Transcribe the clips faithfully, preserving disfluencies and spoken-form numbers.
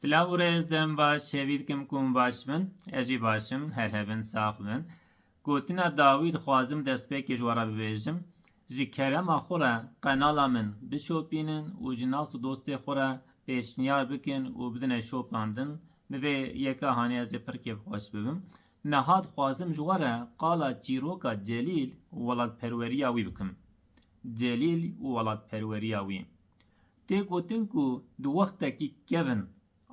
Silav û rêz, dem baş, hêvî dikim ku hûn baş bin. Ez jî baş im, her hebin, sax bin. Gotina dawî dixwazim destpêkê ji we re bibêjim. Ji kerema xwe re qenala min bişopînin û ji nas û dostê xwe re pêşniyar bikin û bidine şopandin. Bi vê yeka hanê ez ê pir kêfxweş bibim. Niha dixwazim ji we re qala çîroka Celîl û welatperweriya wî bikim. Celîl û welatperweriya wî. Tê gotin ku di wextekî kevin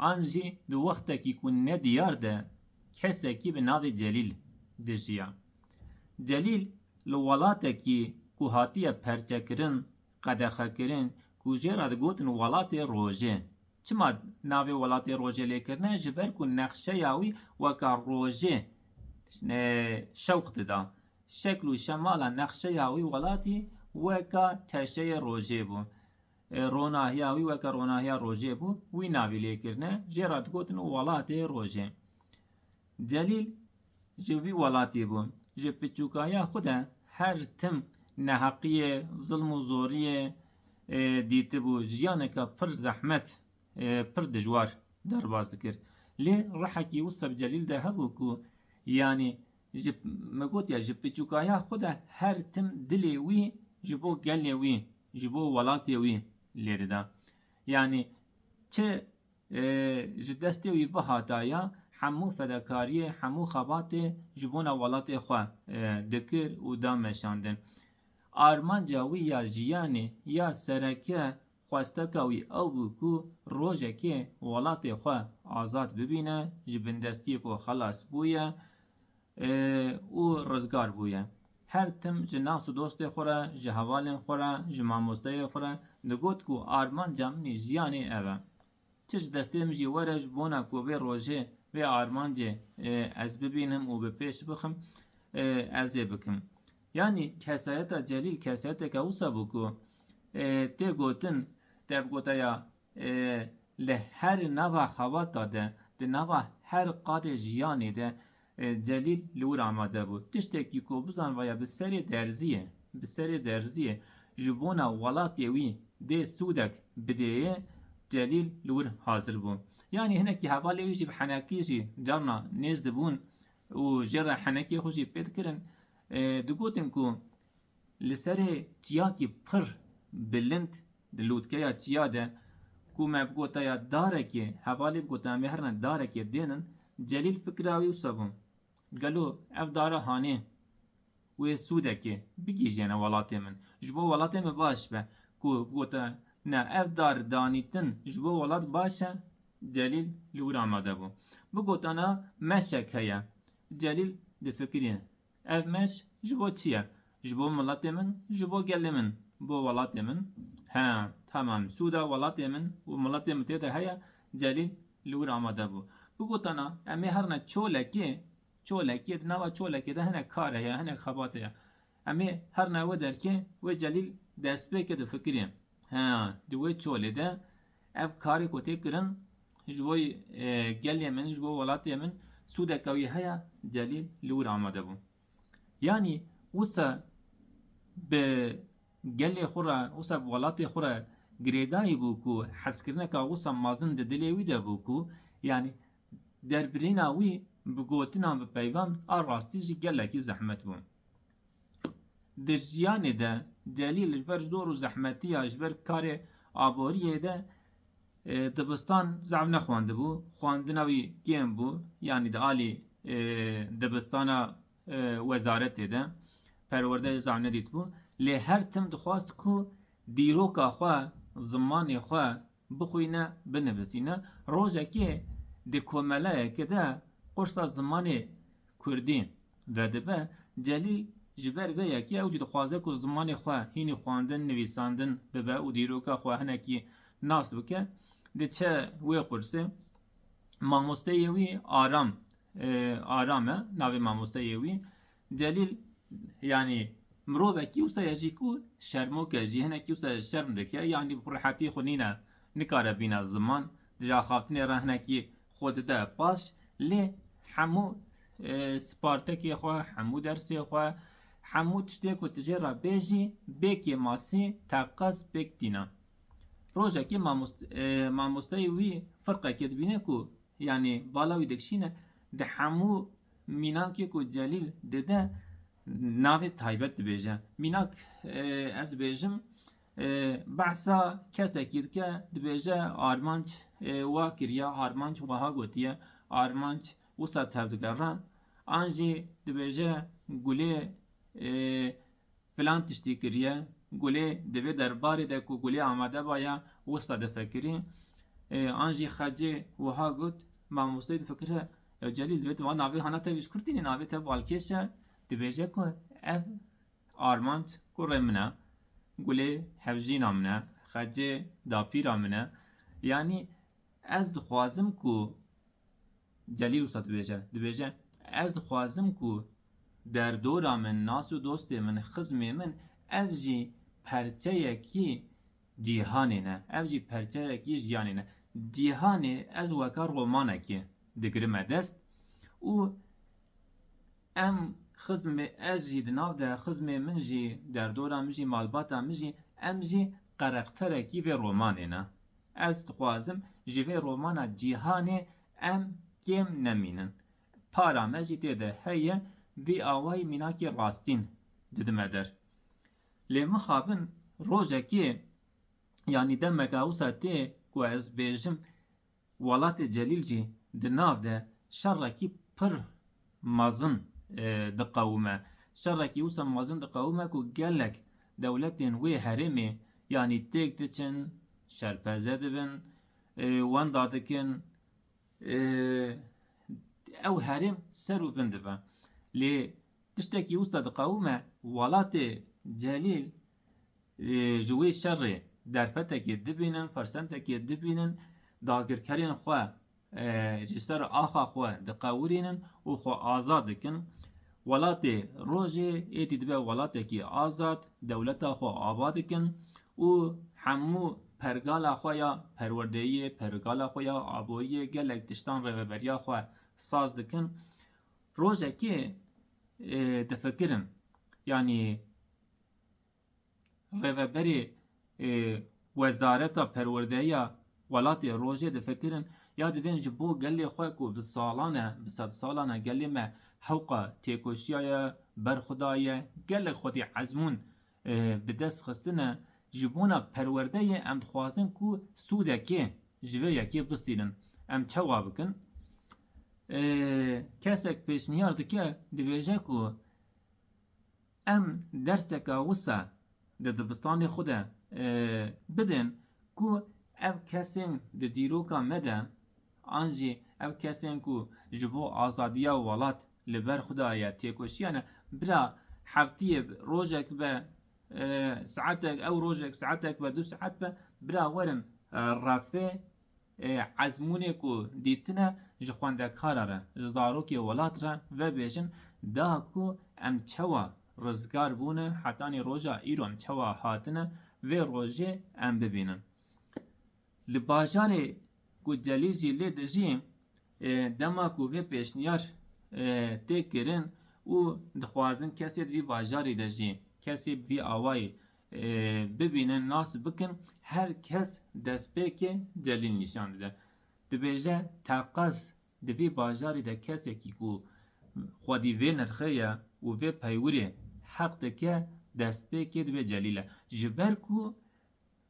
an jî di wextekî ku nediyar de kesekî bi navê Celîl dijiya. Celîl li welatekî ku hatiye perçekirin, qedexekirin, ku jê re digotin welatê rojê. Çima navê welatê rojê lê kirine? Ji ber ku nexşeya wî weka rojê, e, şewq dida. Şekl û şemala nexşeya wî welatî weka teşeyê rojê bû. E, ronahiya wî weke ronahiya rojê bû, wî navî lê kirine, jê re digotin welatê rojê. Celîl ji vî welatî bû. Ji piçûkaya xwe de her tim neheqiyê, zilm û zoriyê, e, dîtibû. Jiyaneke pir zehmet, e, pir dijwar derbas dikir. Lê rihekî wisa bi Celîl de hebû ku, yanî, ji, min got ya, ji piçûkaya xwe de her tim dilê wî ji bo gelê wî, ji bo welatê wî lê dida. Yanî çi, e, ji destê wî bihataya, hemû fedakariyê, hemû xebatê ji bona welatê xwe, e, dikir û da meşandin. Armanca wî ya jiyanê ya sereke, xwesteka wî ew bû ku rojekê welatê xwe azad bibîne, ji bindestiyê ku xelas bûye, e, û rizgar bûye. Her tim ji nas û dostê xwe re, ji hevalên xwe re, ji mamosteyê xwe re digot ku armanca min ê jiyanê ev e. Çi ji destê min jî were ji bona ku vê rojê, vê armancê, e, ez bibînim û bi pêş bixim, e, ez ê bikim. Yanî kesayeta Celîl kesayeteke wisa bû ku, e, tê gotin, te bi goteya, e, li her nava xebata de, di nava her qadê jiyanê de, e, Celîl li wir amade bû. Tiştekî ku bizanvaya bi serê derziyê, bi serê derziyê ji bona welatê wî dê sûdek bidêyê, Celîl li wir hazir bû. Yanî hinekî hevalê wî jî bi henekî jî carna nêz dibûn û jê re henekê xwe jî pê dikirin. E, digotin ku li serê çiyakî pir bilind di lûtkeya çiya de ku me bigota ya darekê, hevalê bigota em ê herine darekê dênin, Celîl fikra wî wisa bû. Gelo ev dara hanê wê sûdekê bigihîjêne welatê min. Ji bo welatê min baş be. Ku bigota, ne, ev dar danîtin ji bo welat baş e, Celîl li wir amade bû. Bigotana meşek heye. Celîl difikirî. Ev meş ji bo çi ye? Ji bo miletê min, ji bo gelê min, bo welatê min. He, tamam. Sûda welatê min û miletê min tê de heye, Celîl li wir amade bû. Bigotana, em ê herine çolekê, çolekê, di nava çolekê de hinek kar heye, hinek xebat heye. Em ê herine wê derkê, wê Celîl destpêkê difikirê. He, di wê çolê de ev karê ku tê kirin, ji bo, e, gelê min, ji bo welatê min sûdeke wî heye, Celîl li wir amade bû. Yanî wisa bi gelê xwe re, wisa bi welatê xwe re girêdayî bû ku hezkirineka wisa mezin di dilê wî de bû ku, yanî derbirîna wî bi gotinan, bi peyvan a rastî jî gelekî zehmet bû. Di jiyanê de Celîl ji ber zor û zehmetiya, ji ber karê aboriyê de, e, dibistan zehf nexwendibû. Xwendina wî kêm bû. Yanî di alî, e, dibistana, e, wezaretê de perwerde zehf nedîtibû. Lê her tim dixwest ku dîroka xwe, zimanê xwe, bixwîne, binivisîne. Rojekê di komeleyeke de qursa zimanê kurdî vedibe. Celîl ji ber vê yekê ew jî dixwaze ku zimanê xwe hînî xwendin, nivîsandin bibe û dîroka xwe hinekî nas bike. Diçe wê qursê. Mamosteyê wî Aram, e, Aram e, navê mamosteyê wî. Celîl, yanî, mirovekî wisa ye jî ku şermok e jî, hinekî wisa şerm dike, yanî bi rehetî xwe nîne, nikare bîne ziman, di axaftinê re hinekî xwe dide paş, lê hemû, e, spartekê xwe, hemû dersê xwe, hemû tiştê ku tu jê re bêjî, bê kêmasî, teqez pêk tîne. Rojekê mamost-, e, mamosteyê wî firqekê dibîne ku, yanî bala wî dikişîne, di hemû mînakê ku Celîl dide navê taybet dibêje. Mînak, e, ez bêjim, e, behsa kesekî dike, dibêje armanc, e, wa kiriye, armanc wiha gotiye, armanc wisa tevdigere. An jî dibêje gulê, e, filan tiştî kiriye, gulê di vê derbarê de ku gulê amade baya, wisa difekirî. E, an jî xecê wiha got, mamosteyê difikire, ya Celîl, divê tu van navê hana te vî ji kur tînî, navê te balkêş e, dibêje ku ev armanc kurê min e, gulê hevjîna min e, xecê dapîra min e. Yanî ez dixwazim ku Celîl Usta dibêje, dibêje, ez dixwazim ku derdora min, nas û dostê min, xizmê min, ev jî perçeyekî cîhanê ne, ev jî perçeyekî jiyanê ne. Cîhanê ez weka romanekê digirime dest û em xizmê, ez jî di nav de xizmê min jî, derdora min jî, malbata min jî, em jî qerekterekî vê romanê ne. Ez dixwazim ji vê romana cîhanê em kêm nemînin. Para me jî tê de heye, vî awayî mînakî rastîn didime der. Lê mixabin rojekê, yanî demeke wisa tê ku ez bêjim, welatê Celîl jî di nav de şerekî pir mezin, e, diqewime. Şerekî wisa mezin diqewime ku gelek dewletên wê herêmê, yanî têk diçin, şerpeze dibin, e, wenda dikin, e, ew herêm ser û bin dibe. Lê tiştekî wisa diqewime, welatê Celîl, e, ji wê şerê derfetekê dibînin, fersentekê dibînin, dagirkerên xwe, e, ji ser axa xwe diqewirînin û xwe azad dikin. Welatê rojê êdî dibe welatekî azad, dewleta xwe ava dikin û hemû pergala xwe ya perwerdeyiyê, pergala xwe ya aboriyê, gelek tiştan rêveberiya xwe saz dikin. Rojekê, e, difikirin, yanî rêveberê, e, wezareta perwerdeyiya welatê rojê difikirin, ya divên ji bo gelê xwe ku bi salan e, bi sedsalan e gelê me hewqa têkoşiya ye, berxwe daye, gelek xwedî ezmûn, e, bi dest xistine, ji bona perwerdeyê em dixwazin ku sûdekê ji vê yekê bistînin. Em çawa bikin? E, kesek pêşniyar dike, dibêje ku em derseka wisa di dibistanê xwe de, e, bidin ku ev kesên di dîroka me de, an jî ev kesên ku ji bo azadiya welat li ber xwe daye têkoşiyane, bira heftiyê rojek be, e, saetek, ew rojek saetek be, du saet be, bira werin, e, refê, e, ezmûnê ku dîtine ji xwendekara re, ji zarokê welat re vebêjin, da ku em çawa rizgar bûne, hetanî roja îro em çawa hatine, vê rojê em bibînin. Li bajarê ku Celîl jî lê dijî, e, dema ku vê pêşniyar, e, tê kirin û dixwazin kesê di vî bajarî de jî, kesê bi vî awayî, e, bibînin, nas bikin, her kes destpêkê Celîl nîşan dide. Dibêje, teqez di vî bajarî de kesekî ku xwedî vê nirxê ye û vê peywirê heq dike, destpêkê dibe Celîl e. Ji ber ku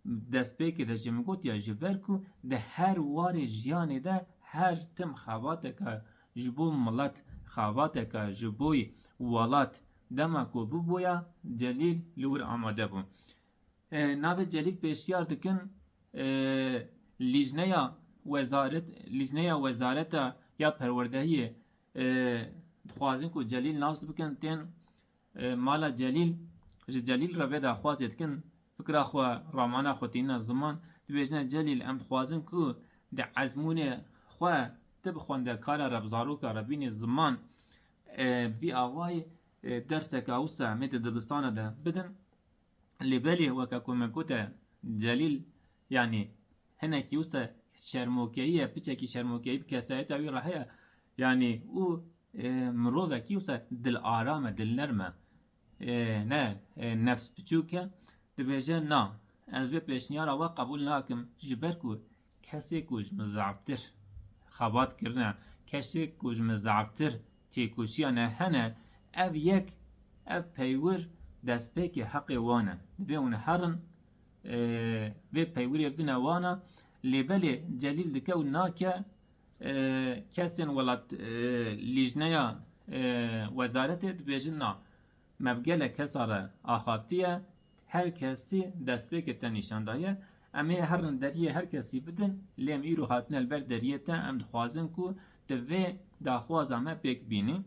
destpêkê de jî min gotiye, ji ber ku di her warê jiyanê de her tim xebateke ji bo milet, xebateke ji bo welat dema ku bibûya, Celîl li wir amade bû. E, navê Celîl pêşiyar dikin, e, lîjneya wezaret, lîjneya wezareta ya perwerdehiyê, e, dixwazin ku Celîl nas bikin, tên, e, mala Celîl, ji Celîl re vê daxwazê dikin, fikra xwe, ramana xwe tîne ziman, dibêjine, Celîl, em dixwazin ku di ezmûnê xwe tu bi xwendekara re, bi zaroka re bînî ziman, e, vî awayî, e, derseka wisa em ê di dibistana de bidin. Lê belê, weke ku me gote, Celîl, yanî hinekî wisa şermokeyî ye, piçekî şermokeyî bi kesayeta wî re heye. Yanî û, e, mirovekî wisa dilaram e, dilnerm e. E, ne, e, nefs biçûk e. Dibêje, na, Ez vê pêşniyara we qebûl nakim, ji ber ku kesê ku ji min zaftir xebat kirine, kesê ku ji min zaftir têkoşiyane hene, ev yek, ev peywir destpêkê heqê wan e. Divê hûn herin, e, vê peywirê bidine wana, lê belê Celîl dike û nake, e, kesên welat, e, lîjneya, e, wezaretê dibêjin na. Me bi gelek kesa re axaftiye, her kesî destpêkê te nîşan daye. Em ê herin deriyê her kesî bidin, lê em îro hatine li ber deriyê te, em dixwazin ku tu vê daxwaza me pêk bînî.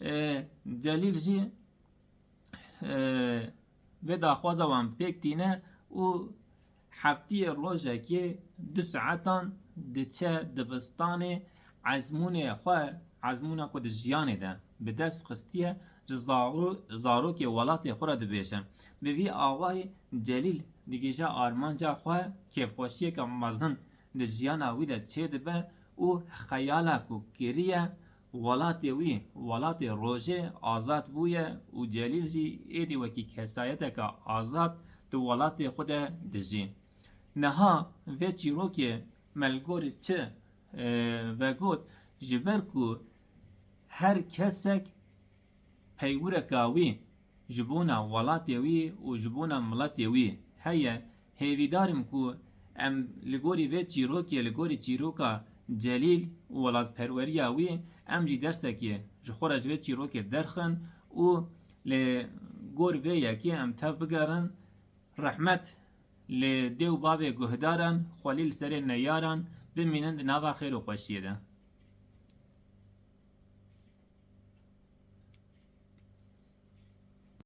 E, Celîl jî, e, vê daxwaza wan pêk tîne û heftiyê rojekê du saetan diçe dibistanê, ezmûnê xwe, ezmûna ku di jiyanê de bi dest xistiye, ji zaro-, zarokê welatê xwe re dibêje. Bi vî awayî Celîl digihîje armanca xwe, kêfxweşiyeke mezin di jiyana wî de çêdibe û xeyala ku kiriye, welatê wî, welatê rojê azad bûye û Celîl jî êdî wekî kesayeteke azad di welatê xwe de dijî. Niha vê çîrokê me li gor çi, e, vegot? Ji ber ku her kesek peywireka wî ji bona welatê wî û ji bona miletê wî heye, hêvîdar im ku em li gorî vê çîrokê, li gorî çîroka Celîl û welatperweriya wî, em jî dersekê ji xwe re ji vê çîrokê derxin û li gor vê yekê em tev bigerin. Rehmet li dê û bavê guhdaran, xwelî li serê neyaran, bimînin di nava xêr û xweşiyê de.